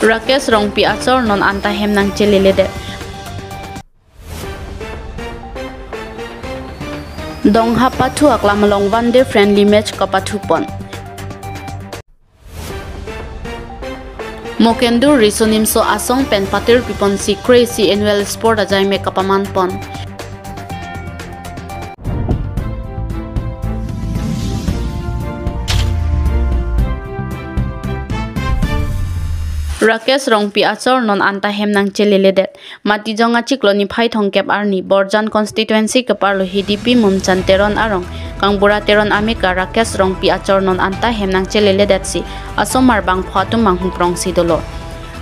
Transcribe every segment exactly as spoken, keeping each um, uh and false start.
Rakesh Rongpi achor non anta hem nangcheleledet. Donghap pathu aklam along one day friendly match kapathupon. Mokendur Riso Nimso Asong pen patirpiponsi kre-isi annual sport ajaimek kapamanpon. Rakesh Rongpi achor non anta hem nangcheleledet. Matijong achiklo niphai thomkep arni Borjan constituency keparlo Hidipi Mumchan Teron arong Kangbura Teron ameka Rakesh Rongpi achor non anta hem nangcheleledetsi asomar bangpho atum manghuprongsi dolo.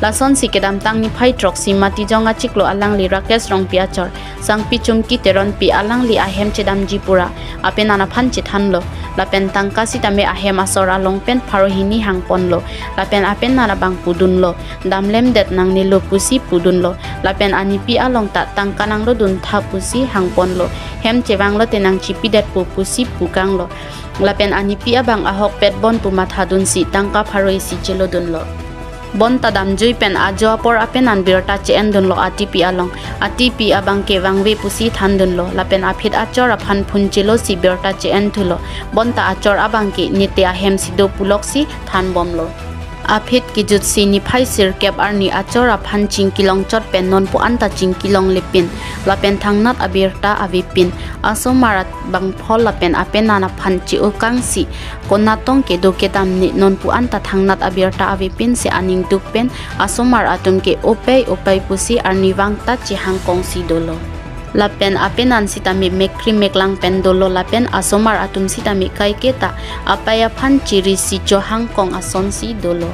Lasonsi kedamtang niphai throksi Matijong achiklo alangli Rakesh Rongpi achor sangpi Chumki Teronpi alangli ahem chedamji pura apenan aphan chethanlo. Lapen tangka sitame ahem asor along pen pharo hini hangponlo. Lapen apenan abang pudunlo. Damlemdet nangnelo pusi pudunlo. Lapen anipi along ta tangka nangdoduntha pusi hangponlo. Hem chevanglote nangchipidetpo pusi pukanglo. Lapen anipi abang ahokpet bon pu mathadunsi tangka pharo isi chelodunlo. Bonta damjui pen ajo apor apenan birta che-endunlo atipi along. Atipi abangke vangve pusi thandunlo. Lapen aphi achor aphan phone chelosi birta che-enthulo. Bonta achor abangke nete ahemsi do puloksi thanbomlo. Aphi kejutsi niphai sirkep arni achor aphan chingkilongchot pen nonpu anta chingkilonglepin. Lapen thangnat abirta avepin. Asomar at bangpho lapen apenan aphan che-okangsi konatong kedo kedam ne nonpu anta thangnat abirta avepinsi aning duk pen asomar atumke opai opai pusi arnivang ta chehangkongsi dolo. Lapen apenan sitame mekri meklang pen dolo lapen asomar atum sitame kaiketa apai aphan chirisi chohangkong asonsi dolo.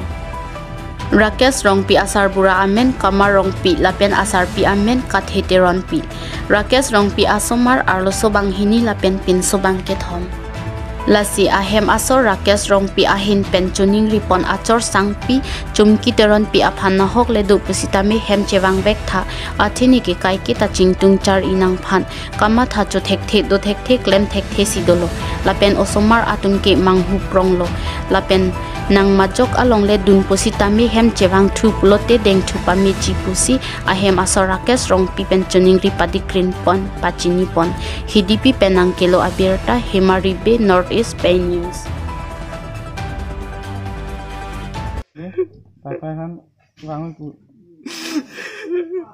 Rakesh Rongpi asarbura amen Kamar Rongpi lapen asarpi amen Kathe Teronpi. Rakesh Rongpi asomar arloso banghini lapen pinso bangkethom. Lasi ahem asor Rakesh Rongpi ahin pen choningripon achor sangpi Chumki Teronpi aphan nahokle do pusitame hem chevangvektha athinike kaiketa chingtung char-i nangphan kamatha chothekthe dothekthe klemthekthesi dolo. Lapen osomar atumke manghupronglo. Lapen nangmajok alongle dun pusitame hem chevangthu pulote dengthu pameji pusi ahem asor Rakesh Rongpi pen choningri padikrinpon pachinipon. Hidipi pen nangkelo abirta Hemari Bey, North East Pei News. Pai pai han. Vang pu.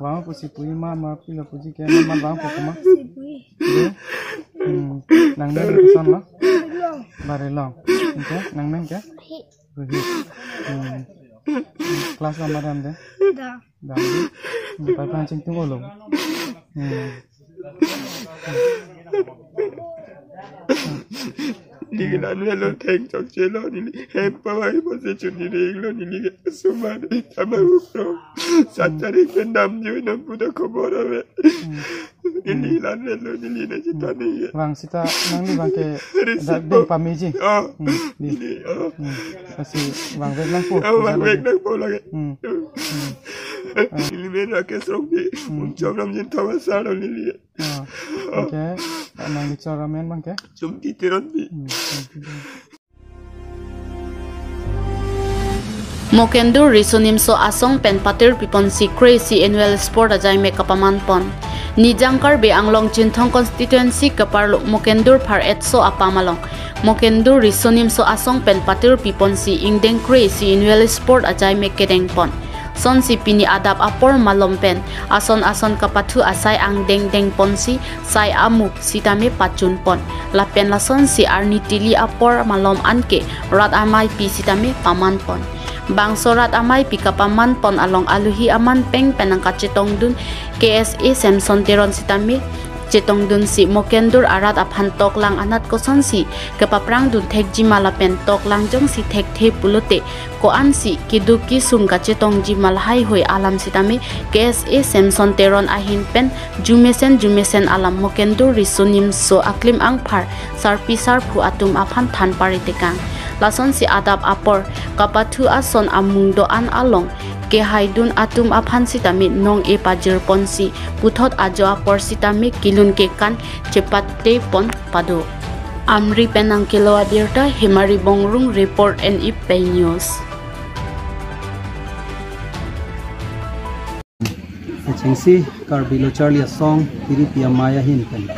Vang pusi pu ima ma pilo puji ke ma vang pu kuma. Sipui. Hmm. Nang name ke son lo? Long. Bari Long. Oke, nang name ke? Rohit. Rohit. Hmm. Kelas lama dam de? Dam. Dam de. Hmm, pai pai chingtung olo. Hmm. Neli lanvelo theng chokchelo neli hem pavai pose chunirenglo neli ke sumar tama upro. Sachari ke namjui nampu ta khobor ave. Neli lanvelo neli na chitani ke. Vang sita nangli vang ke Receive da deng po. Pameji. Oh. Hmm, di. Neli, oh. Hmm. Pasi vangvek nangpo. Oh, vangvek nangpo lagi. Hmm. Hmm. Neli men Rakesh Rongpi. Hmm. Umchom Ramjin Thomas salo neli. Ah, oke. Nangli chor amen bang ke? Chumki Teronpi. Hmm, Chumki Teron. Mokendur Riso Nimso Asong pen patirpiponsi kre-isi annual sport ajaimek kapamanpon. Nijang Karbi Anglong Chinthong constituency keparlo Mokendur phar etso apam along Mokendur Riso Nimso Asong pen patirpiponsi ingdeng kre-isi annual sport ajaimek kedengpon. Sonsi pini adap apor malom pen ason ason kapathu asai angdeng dengponsi sai amup sitame pachunpon. Lapen lasonsi arni tili apor malom anke rat ameipi sitame pamanpon. Bangso rat ameipi kapamanpon along aluhi aman peng pen nangkachetongdun K S A Samson Teron sitame chetongdunsi Mokendur arat aphan toklang anat kosonsi kepaprangdun thekji ma lapen toklang jongsi thekthe pulote ko-ansi keduk kesung kachetongji ma lahaihui alam sitame K S A Samson Teron ahin pen jumesen jumesen alam Mokendur Riso Nimso aklim angphar sarpi sarpo atum aphan than paritekang. Lasonsi adap apor kapathu ason amung do-an along kehaidun atum aphan sitame nong-e pajirponsi puthot ajo apor sitame kelun kekan chepatepon pado. Amri pen nangkelo abirta Hemari Bongrung report, Nepei News. Singsi Karbi Lo Charli Asong piripi amei ahin pen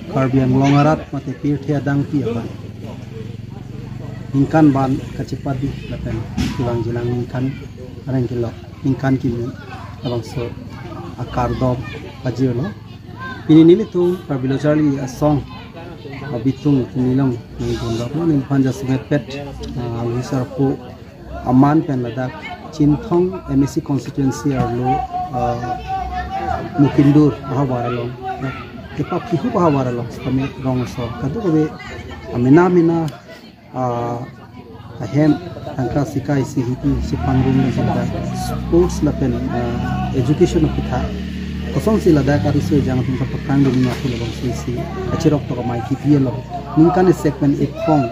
Karbi Anglong arat mate pirthe adangpi aphan ningkan ban kachepadi lapen kevangjilang ningkan areng kelok ningkan kimi labangso akardom pajirlo. Pini nelitum Karbi Lo Charli Asong abitung pini long nangdun doklo, neliphan jasemet pet, ah, aluhi sarpo aman pen ladak Chinthong M A C constituency arlo, ah, Mukindur ahavar along, ah, kepapihup ahavar along sitame rong asor kadokave amena mena, ah, ahem tangka sikai si hipi si pangrum na sila sports lapen, ah, education aphuthak kosonsi ladak ariso ejang atum kapakrang dun ma aphu labangso isi kachirok tok amei kipi along ningkan isi pen ipong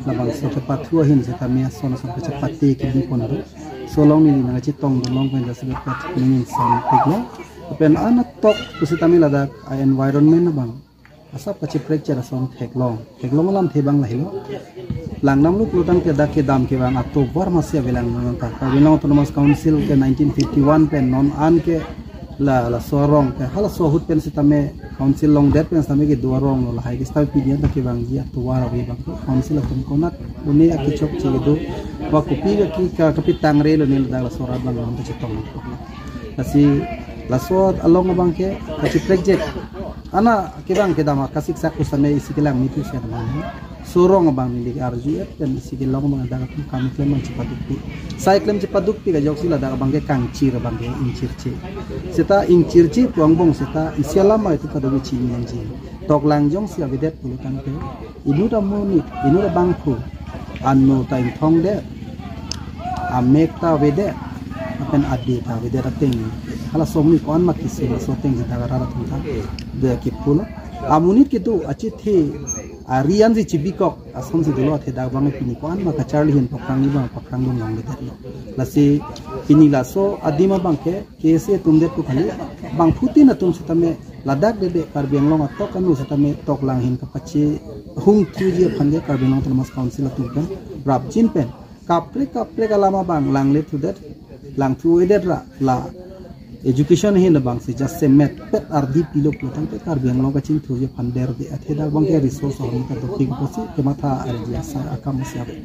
labangso kepathu ahin sitame ason ason kachepate kipi pon do. So along neli nangkachetongdun long pen jasemet pet ning insan theklo. Lapen anatok pusitame ladak a-environment abang asap kacheprek cher ason theklong. Theklong alamthe abang lahelo. Langdamlo pulotangte dak kedam kevang atovar masi avelang nangta. Karbi Anglong Autonomous Council ke nineteen fifty-one pen non an ke la, laso arong ke halaso ahut pen sitame council longdet pen sitame kedo arong lo, lahai ke sitame pini an ta kevangji atovar ave abang ke council atum konat une akechokche kedo, ba kopi ke ki ka, kapitangre lo, ne ladak laso arat abang nangkachetong. Lasi laso along abang ke kacheprek jek. Ana kevang kedam akasiksak pusitame isi kelang miti siat man. So arong abang neli arju-et pen isi kelong abang dak atum kam klem abang chepadukpik. Sai klem chepadukpik ajoksi ladak abang ke kangchir abang ke ingchirche. Seta ingchirche pu angbong seta isi alam abang itum kadokave chini nangji. Toklang jongsi avedet pulotangte inut amonit, inut abangphu, ano ta ingthongdet, amek ta avedet, lapen ade ta avedet ateng. Halaso amonit ko-an ma kisung laso ateng sita arat atum ta de kipulo. Amonit kedo achethe ari ansi chibikok asonsi dolo, athe dak abang pini ko-an ma kacharli ahin pakrang ni abang pakrang dun longledetlo. Lasi pini laso adim abang ke K S A atum det pu kali, bangphutin atum sitame ladak dede Karbi Anglong atok anu sitame toklang ahin kapachehungthuji aphan ke Karbi Anglong Autonomous Council atum pen rapjin pen kaprek kaprek alam abang langle thudet, langthu-edet ra la education ahin abangsi jasemet pet ardi pilo pulotangte Karbi Anglong kachingthuji aphan derde, athe dak abang ke resource ahormu kadokave pusi kematha arji asai akam si ave.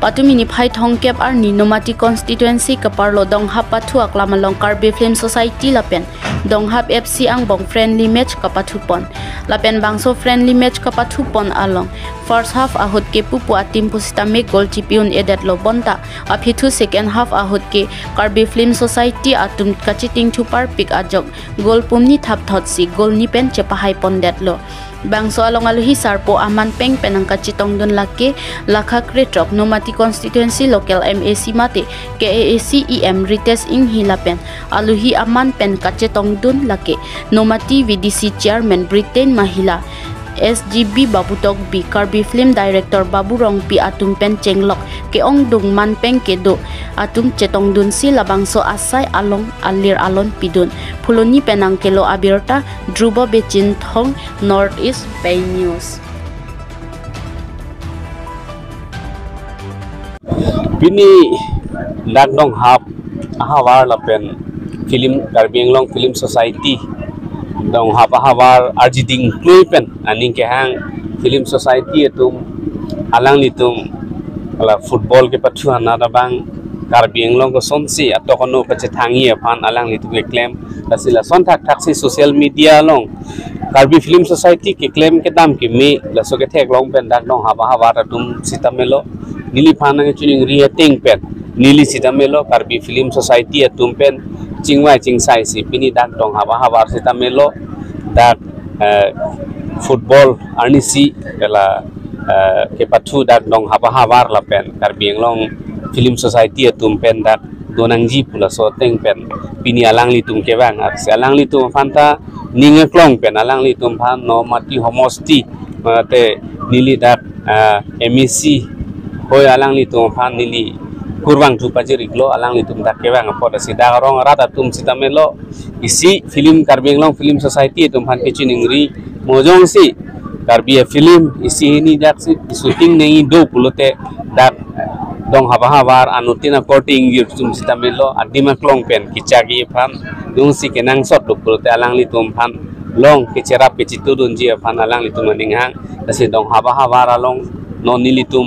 Patumi niphai thomkep arni Nomati constituency keparlo Donghap pathu aklam along Karbi Film Society lapen Donghap F C angbong friendly match kapathupon. Lapen bangso friendly match kapathupon along first half ahut ke pupu a-team pusitame goal chipi un-edetlo, bonta aphi thu second half ahut ke Karbi Film Society atum kachitingthu parpik ajok goal pumni thapthotsi goal ni pen chepahaipondetlo. Bangso along aluhi sarpo aman peng pen nangkachetongdun lake lakha krethrok Nomati constituency local M A C mate K A A C E M Ritesh Enghi lapen aluhi aman pen kachetongdun lake Nomati V D C chairman Britain Mahila, S G B Babu Tokbi, Karbi Film Director Babu Rongpi atum pen chenglok ke-ongdung man peng kedo atum chetongdunsi labangso asai along alir alon pidun. Phuloni pen nangkelo abirta Dhruba Bey Chinthong, North East Pei News. Pini dak Donghap ahavar lapen film Karbi Anglong Film Society Donghap ahavar arjiding klui pen aning kehang film society atum alanglitum la football kepathu anat abang Karbi Anglong kosonsi atok ano kachethangji aphan alanglitum keklem. Lasi lason thakthaksi social media along Karbi Film Society keklem kedam keme laso ketheklong pen dak Donghap ahavar atum sitamelo. Neliphan nangchiningri ateng pen neli sitamelo Karbi Film Society atum pen chingvai chingsaisi pini dak Donghap ahavar sitamelo dak, eh, football arnisi la, eh, kepathu dak Donghap ahavar lapen Karbi Anglong Film Society atum pen dak donangji pu laso ateng pen pini alanglitum kevang, arsi alanglitum aphan ta ning aklong pen alanglitum aphan Nomati homosti mate neli dak, ah, M A C hoi alanglitum aphan neli kurvangthu pajir-iklo, alanglitum dak kevang apot, arsi dak arong arat atum sitamelo isi film Karbi Anglong Film Society atum aphan kechiningri, mo jongsi Karbi a-film isi hini dak si shooting nangji do pulote dak Donghaba havar anuttin akorte ingjir atum sitame lo adim aklong pen kechak-i aphan, jongsi kenangsot do pulote alanglitum aphan long kecherap kechitudunji aphan alanglitum aning hang. Lasi donghaba havar along non nelitum,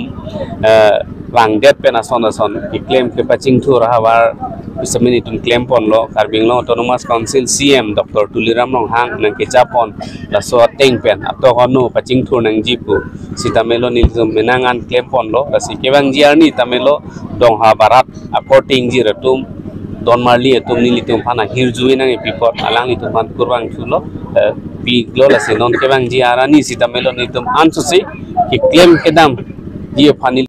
eh, vangdet pen ason ason keklem kepachingthur havar sitame nelitum klemponlo. Karbi Anglong Autonomous Council C M Doctor Tuliram Ronghang nangkechapon laso ateng pen atok ano pachingthur nangji pu sitame lo nelitum menang an klemponlo. Lasi kevangji arni tame lo donghaba rat akorte ingjir atum, donmarli atum nelitum aphan ahirjuve nangkepi apot alanglitum aphan kurvangthulo, eh, piklo. Lasi non kevangji arni sitame lo nelitum ansose keklem kedamji aphan